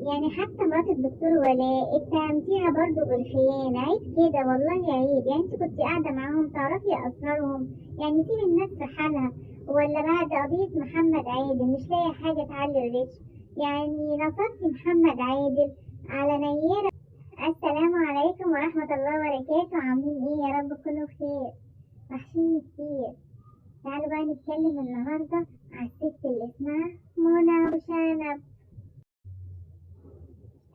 يعني حتى مرات الدكتور ولاء اتهمتيها برضو بالخيانة، عيب كده والله عيب. يعني انت كنت قاعدة معاهم تعرفي اسرارهم، يعني سيبي الناس في حالها. ولا بعد قضية محمد عادل مش لاقي حاجة تعلي ال reach، يعني نصرتي محمد عادل على نيرة. السلام عليكم ورحمة الله وبركاته، عاملين ايه؟ يا رب تكونوا بخير، وحشيني كتير. تعالوا بقى نتكلم النهاردة على الست اللي اسمها منى وشنب.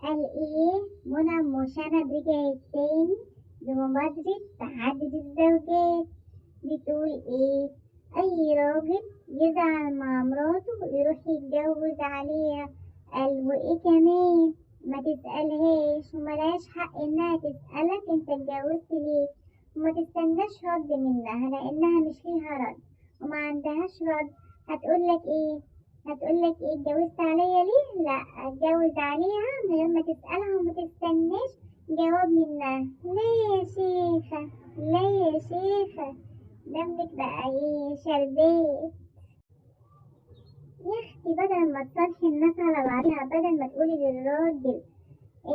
قال ايه؟ منى ام شنب رجعت تاني بمبادرة تعدد الزوجات. بتقول ايه؟ اي راجل يزعل مع مراته يروح يتجوز عليها. قال وايه كمان؟ ما تسألهاش وملهاش حق انها تسألك انت اتجوزت ليه، وما تستناش رد منها لانها مش ليها رد وما عندهاش رد. هتقولك ايه؟ هتقولك ايه؟ اتجوزت عليا ليه؟ لا، اتجوز عليها من غير ما تسألها وما تستناش جواب منها. لا يا شيخة، لا يا شيخة، دمك بقى ايه؟ شربات يا اختي. بدل ما تصالحي الناس على بعضها، بدل ما تقولي للراجل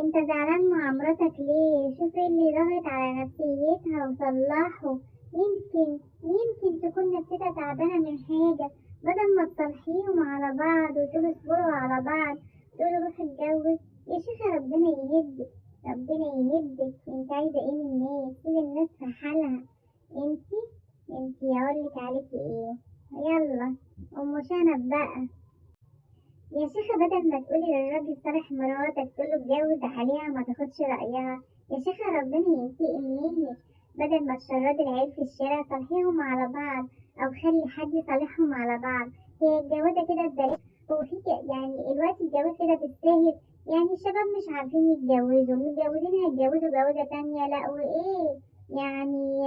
انت زعلان مع مراتك ليه، شوف ايه اللي ضغط على نفسيتها وصلحه، يمكن تكون نفسيتها تعبانة من حاجة. بدل ما تصالحيهم على بعض وتقولوا اصبروا على بعض، تقولوا روح اتجوز. يا شيخة ربنا يهدك، ربنا يهدك. انت عايزة ايه من الناس؟ سيب الناس في حالها. انتي اقولك عليكي ايه؟ يلا ام شنب بقى. يا شيخة بدل ما تقولي للراجل صالح مراتك تقوله اتجوز عليها ما تاخدش رأيها. يا شيخة ربنا ينتقم منك. بدل ما تشردي العيال في الشارع صالحيهم على بعض، او خلي حد يصالحهم على بعض. هي الجوازة كده ببلاش؟ هو في يعني الوقت الجواز كده بالساهل؟ يعني الشباب مش عارفين يتجوزوا، المتجوزين هيتجوزوا جوازة تانية؟ لا وايه يعني،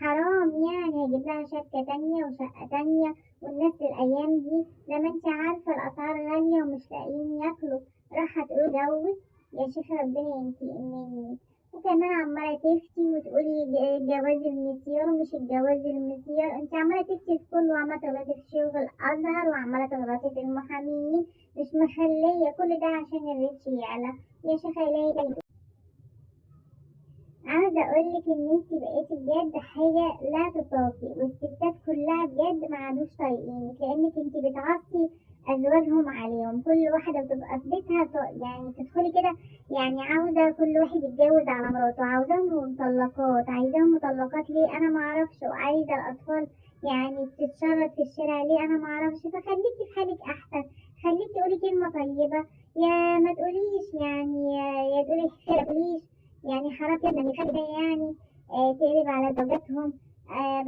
حرام يعني، هيجيب لها شبكة تانية وشقة تانية. والناس الأيام دي زي ما انت عارفة الأسعار غالية ومش لاقيين ياكلوا، راح هتقولوا جوز؟ يا شيخة ربنا ينتقم منك. وكمان عمالة تفتي وتقولي جواز المسيار ومش الجواز المسيار. انت عمالة تفتي في كله، وعمالة تغلطي في شغل الأزهر، وعمالة تغلطي في المحامين، مش مخلية كل ده عشان الريتش يعلى. يا شيخة لا، عاوزة اقولك ان انتي بقيتي بجد حاجة لا تطاقي، والستات كلها بجد ما عادوش طايقينك، لانك انتي بتعصي ازواجهم عليهم. كل واحدة بتبقى في بيتها يعني تدخلي كده، يعني عاوزة كل واحد يتجوز على مراته، عاوزاهم مطلقات، عايزاهم مطلقات ليه انا معرفش، وعايزة الاطفال يعني تتشرد في الشارع ليه انا معرفش. فخليكي في حالك احسن، خليكي قولي كلمة طيبة، يا ما تقوليش يعني، يا تقولي خير تقوليش يعني حرام كده، يعني ده يعني تقلب على زوجاتهم.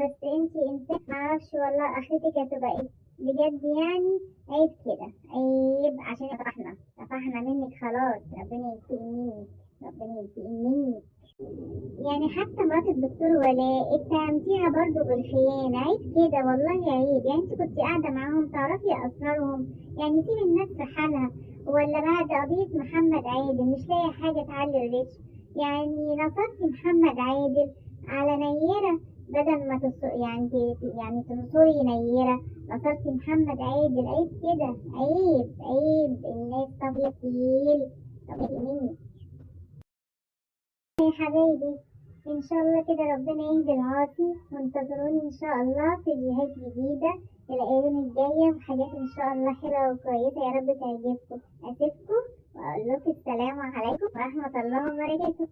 بس انتي انسان معرفش والله اخرتك هتبقى ايه بجد، يعني عيب كده، عيب. عشان طفحنا منك خلاص، ربنا ينتقم منك، ربنا ينتقم منك. يعني حتى مرات الدكتور ولاء اتهمتيها برضو بالخيانة، عيب كده والله عيب. يعني انت كنت قاعدة معاهم تعرفي اسرارهم، يعني سيبي الناس في حالها. ولا بعد قضية محمد عادل مش لاقي حاجة تعلي ال reach، يعني نصرتي محمد عادل على نيرة، بدل ما يعني تنصري نيرة نصرتي محمد عادل. عيب كده، عيب عيب. الناس طبيعي طبيعي منك يا حبايبي. ان شاء الله كده ربنا يهدي العاصي، وانتظروني ان شاء الله في فيديوهات جديدة الايام الجاية، وحاجات ان شاء الله حلوة وكويسة يا رب تعجبكم. اسيبكم واقول لكم السلام عليكم ورحمة الله وبركاته.